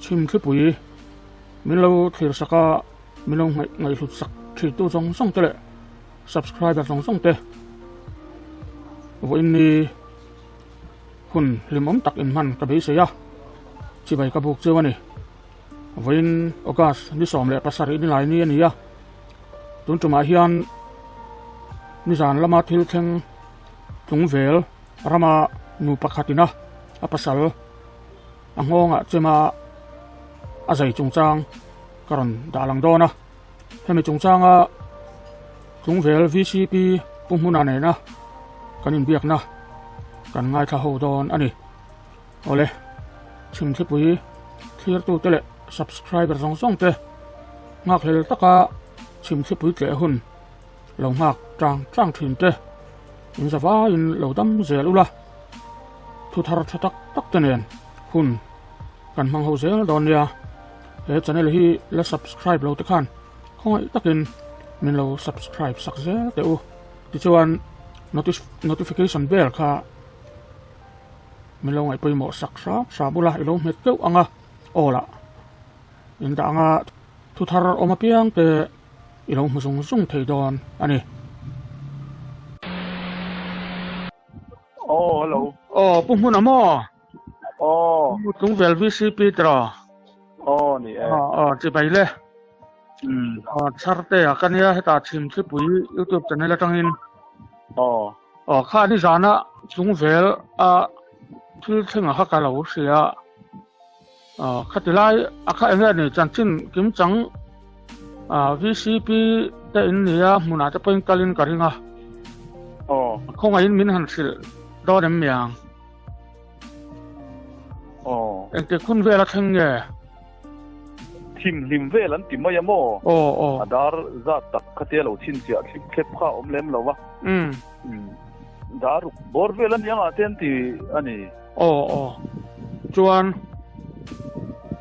Chhimthlipui min lo thlir sak a, min lo ngaihhlut sak thintu zawng zawng te leh subscriber zawng zawng te vawiin ni hun hlimawm tak inhman ka beisei a, chibai ka buk cheu a ni. Vawiin August ni 17 ni lai ni a ni a, tun tumah hian nizan lama thil thleng tlung vel rama nu pakhatin a a pasal a nghawngah chema a zai chungchang ka rawn dah lang dawn a, hemi chungchanga tlungvel VCP Pu Hmuna nena kan inbiakna kan ngaithla ho dawn a ni. Awle, chhimthlipui thlirtute leh subscriber zawng zawng te nghakhlel taka chhimthlipui tleh hun lo nghak tang tang thin te in zavaiin lo dam zel ula, thu thar tha tak tak te nen hun kan hmang ho zel dawn nia. He channel hi la subscribe lo te khan khawngaih takin min lo subscribe sak zel teh u. Tichuan notification bell kha Min lo ngaih pawimawh sak hram hram ula i lo hmet deuh ang a, aw lah in dah anga thu thar awm apiang te i lo hmu zung zung thei dawn a ni. Aw hello. Aw Pu Hmuna maw? Aw. Pu Tlungvel VCP tiraw? Aw ni e. Aw aw chibai le. Aw Chharte a ka nia hetah Chhimthlipui YouTube channel atangin. Aw. Aw kha nizana Tlungvel a thil thleng a kha ka lo hria. Aw khati lai a kha enge ni chanchin kimchang VCP te in nia hmunah te pawhin kalin ka ring a. Aw. Khawngaihin min han hrilh dawn em miang. Aw. Engtik hun vel a thleng nge? Thimhlim vel an ti mai a maw? Aw aw. A dar zat tak khatia lo chhinchhiah thlip thlep kha a awm lem lo va. Umm. Dar ruk bawr vel a niang ah te an ti a ni. Aw aw. Chuan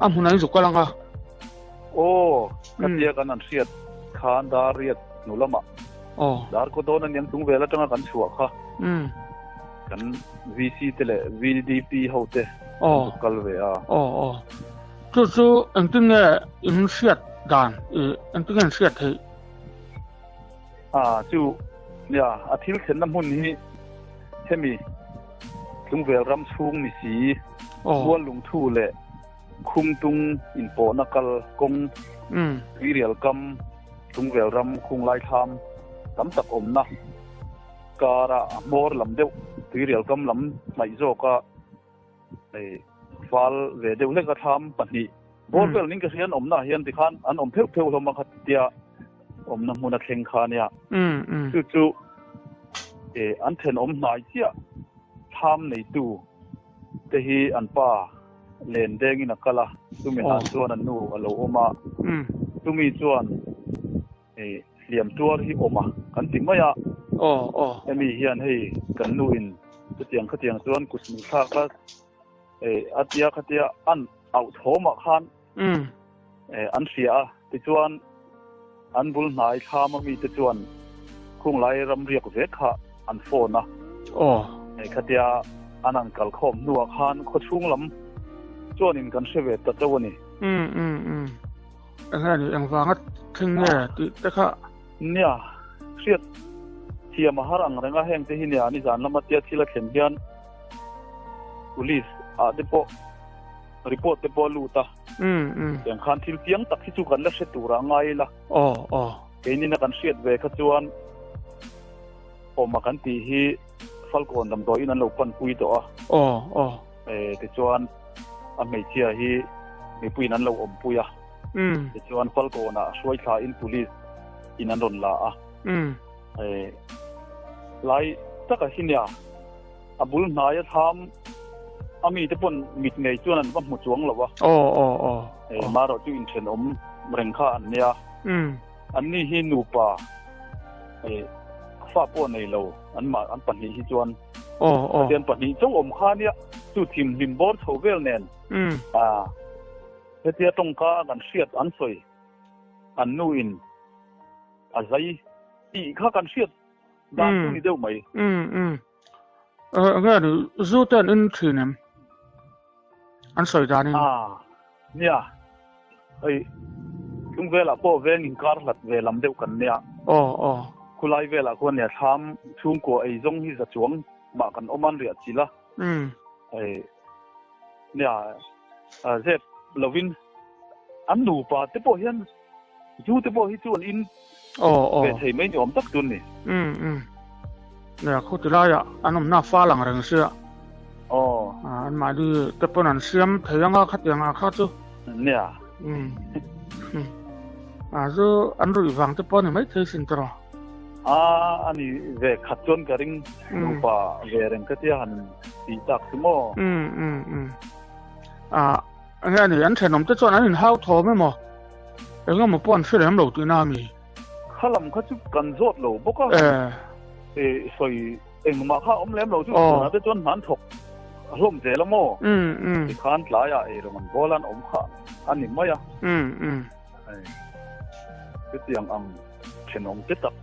a hmun an zuk kal ang a. Aw. Khatia kan an hriat khan dar riat hnu lamah. Aw. Dar khaw dawn a niang chung vel atanga kan chhuah kha. Umm. Kan VC te leh VDP ho te an zuk kal ve a. Aw aw. Chu chu engtin nge in hriat dan i engtin nge in hriat theih? A chu nia a thil thlenna hmun hi hemi Tlungvel ram chhung ni si Muallungthu leh Khumtung inpawhna kal kawng Tuirial kam Tlungvel ram khunglai thlam tam tak awmna Kara a hmawr lam deuh tuirial kam lam hnaih zawka hei fal ve deuh hlek a thlam pahnih bawr vel ning ka hria an awmna ah hian tikhan an awm pheuh pheuh hlawm a khatia awmna hmun a thleng kha ania chu chu an thenawm hnai chiah thlam neitu te hi an pa len dengin a kal a chumi hlan chuan an nu a lo awm a chumi chuan Hei hliam tuar hi awm a kan ti mai a. Aw aw. Hemi hian hei kan nu in chutiang khatiang chuan kut min thlak a, hei a tia khatia an auh thawm ah khan an hria a, tichuan an bul hnai thlam a mite chuan khunglai ram riak vek kha an phone a. Aw. Hei khatia an han kal khawm hnuah khan khawchhung lam chuanin kan hre ve ta chauh a ni. Um um um. Eng nge ni, engvanga thleng nge tih te kha. Nia, hriat thiam a har ang reng a, heng te hi nia nizan lama tia thil a thlen hian police ah te pawh report te pawh a lut a, tiang khan thil chiang tak hi chu kan la hre tur a ngai ila. Aw, aw. Keinin a kan hriat ve kha chuan awma kan tih hi Falkawn damdawiin an lo panpui tawh a. Aw, aw. Tichuan a hmeichhia hi mipuiin an lo awmpui a. Tichuan Falkawnah hruai thlain police in an rawn la a. Lai taka hi nia a bul hnaia thlam a mite pawn mit ngei chuan an va hmu chuang lo a. Aw, aw, aw. Marawh chu inthenawm reng kha an nia. Anni hi nupa fa pawh nei lo an mah an pahnih hi chuan. Aw aw. Pathian pahnih chauh awm kha nia chu thim hlim bawr chho vel nen. A hetia tawngka a kan hriat an sawi an nu in a zai tih kha kan hriat dan chu ni deuh mai. Nge ni zu te an in thin em? An sawi danin. A. Nia, hei tlung velah pawh veng inkar hlat ve lam deuh kan nia. Aw aw. Khulai velah khuan nia thlam chhungkua ei zawng hi za chuang mah kan awm an riah chilh a. Hei nia zep lovin an nupa te pawh hian zu te pawh hi chu an in Aw aw. ve thei mai ni awm tak chu ni. Um um. Nia khuti laiah an awmna fal ang reng sia. Aw. An mahni te pawn an siam thei anga khatiang ah kha chu. Nia. Um. A zu an ruih vang te pawh a ni mai thei sin tawh. A ani ve khat chuan ka ring nupa ve reng ka tia han tih tak chu maw. Um um um. A enge ani an thenawm te chuan an inhau thawm emaw engemaw pawh an hre lem lo tihna a mi. Kha lam kha chu kan zawt lo bawk a. E. Sawi engmah kha awm lem lo chu tunah te chuan hnan thawk hlawm zel a maw? Tikhan tlaiah eirawng an bawl an awm kha a ni mai a. Chutiang ang thenawm te tak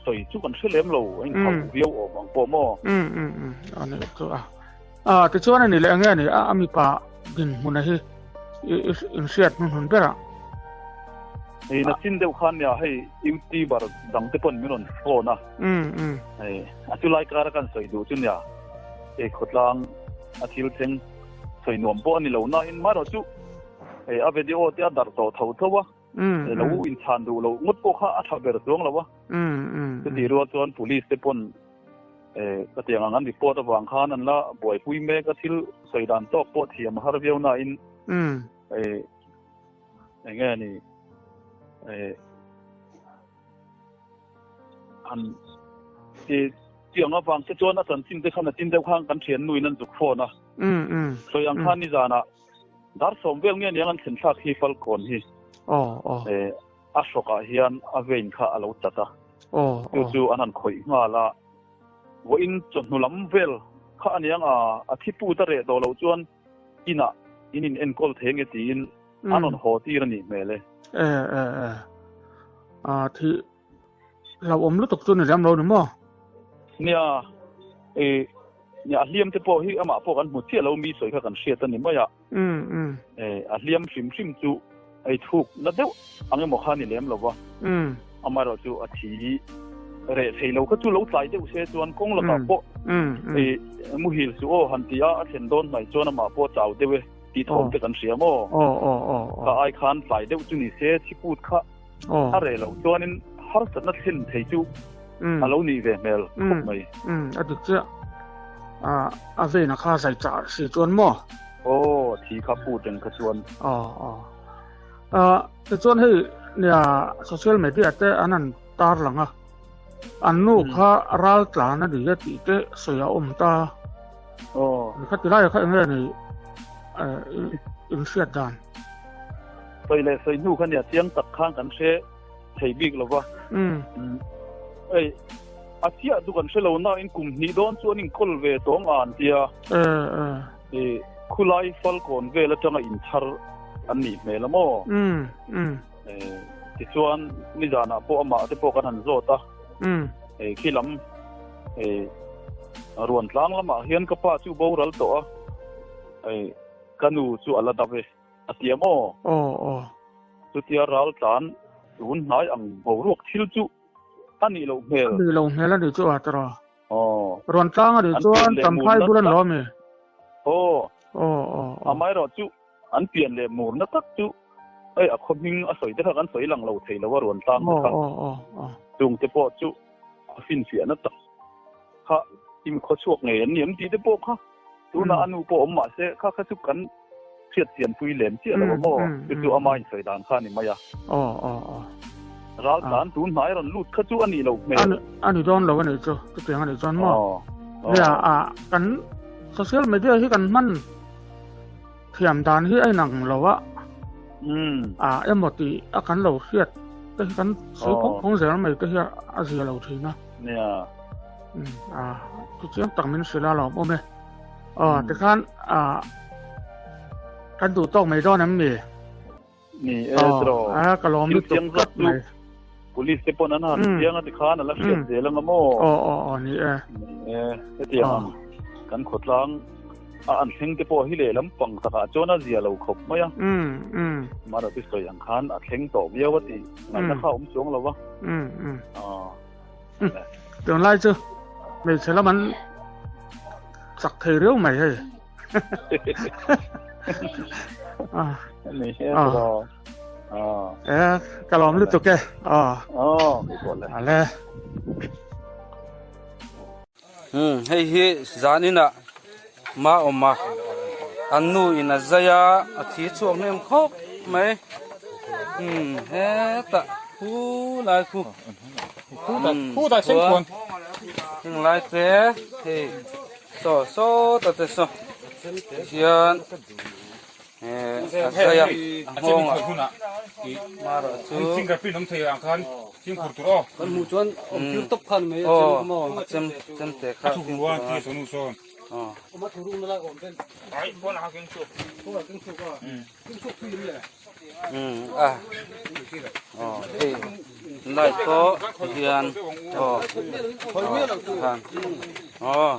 sawi chu kan hre lem lo a inhauh viau awm ang pawh maw? A ni chu a. A tichuan a ni leh nge ni a mipa dinhmuna hi inhriat hnuhnun berah. Hei nachin deuh khan nia hei youtuber dang te pawn min rawn phone a. Hei a chu lai kara kan sawi duh chu nia hei khawtlang a thil thleng sawi nuam pawh a ni lo na in marawh chu hei a video te a darh tawh tho tho a. Hei lo inchhan duh loh ngawt pawh kha a tha ber chuang lo a. Chutih rual chuan police te pawn Ka tiang ang an report avang khan an la buaipui mek a, thil sawi dan tawk pawh thiam a har viau nain eng nge ni an tiang avang te chuan a chanchin te khan a chin deuh khan kan thian nuin an zuk phone a, sawi ang khan nizanah dar sawm vel nge niang an thlen thlak hi Falkawn hi A hrawkah hian a vein kha a lo chat a, chu chu an han khawih nghal a. Vawiin chawhnu lam vel kha a niang a, a thi put a reh tawh loh chuan inah in in enkawl thei nge tiin an rawn haw tir a nih hmel e. E e e, a thi hlauhawm lutuk chu ni lem lo ni maw? Nia, e nia a hliam te pawh hi amah pawh kan hmu chiah lo mi sawi kha kan hriat a ni mai a. A hliam hrim hrim chu ei thuk na deuh ang emaw kha ni lem lo va. Amaherawh chu a thi reh thei lo kha chu lo tlai deuh se chuan kawng lakah pawh ei muhil chu aw han ti a, a thlen dawn hnaih chuan amah pawh chau deuh e tih thawm te kan hria maw? Ka ai khan tlai deuh chu ni se chiput kha a reh loh chuanin harsatna thlen thei chu a lo nih ve hmel khawp mai. A dik chiah. A veina kha zai chah si chuan maw? Aw, thi kha put reng kha chuan. Aw, aw. Ah, tichuan hei nia social media te an han tar lang a. An nu kha ral tlan a ni a tih te sawi a awm ta. Aw. Ni kha tilai kha enge ni in hriat dan. Sawi leh sawi hnu kha nia chiang tak khan kan hre thei bik lo va. Ei, a chiah chu kan hre lo na in kum hnih dawn chu an inkawl ve tawng a an tia. E, khulai Falkawn vel atanga inchhar an nih hmel a maw? E, tichuan nizanah pawh amah te pawh kan han zawt a. E, khi lam e, ruan tlang lamah hian ka pa chu boral tawh a. E, ka nu chu a la dap e a ti a maw? Aw, aw. Chutia ral tlan tun hnai ang boruak thil chu a nih loh hmel. A nih loh hmel a nih chu a tawrh a. Aw. Rawn tlang a nih chuan Champhai bul an lo a mi? Aw. Aw, aw, aw. Amaherawh chu an pian leh murna tak chu hei a khaw hming a sawi te kha kan sawi lang lo thei lo a rawn tlang te kha. Aw, aw, aw, aw. Chung te pawh chu a finfiahna tak kha im khaw chhuak ngei an ni em tih te pawh kha tunah a nu pawh awm mah se kha kha chu kan hriat chianpui lem chiah lo a maw? Chu chu ama insawi dan kha a ni mai a. Aw, aw, aw. Ral tlan tun hnai rawn lut kha chu a nih loh hmel. A ni dawn lo a nih chu, chutiang a nih chuan maw? Nia, a kan social media hi kan hman thiam dan hi a inang lo a. A emaw tih a kan lo hriat te hi kan sawi phawng phawng zel mai te hi a zia lo thin a. Nia. A, chutiang tak min hrilh a lawm awm e. Aw, tikhan kan duh tawk mai dawn em mi? Ni e, tiraw. A, ka lawm lutuk tlat mai. Police te pawn an han chiang a tikhan a la hriat zel ang a maw? Aw, aw, aw, ni e. Ni e, hetiang ang kan khawtlang A an thleng te pawh hi lehlam pang takah chuan a zia lo khawp mai a. Marathi sawi ang khan a thleng tawh viau a tih ngaihna kha a awm chuang lo va. Tunlai chu hmeichhe lam an chak thei riau mai hei. E ka lawm lutuk e. Ale. Hei hi zan inah ma awm a an nu in a zai a a thi chhuak hnem khawp mai hetah khu lai khu heng lai te hei saw saw ta te saw hian a zai a a nghawngah marawh chu aw a chem chem te kha aw a aw hei light pawh hian aw khan aw.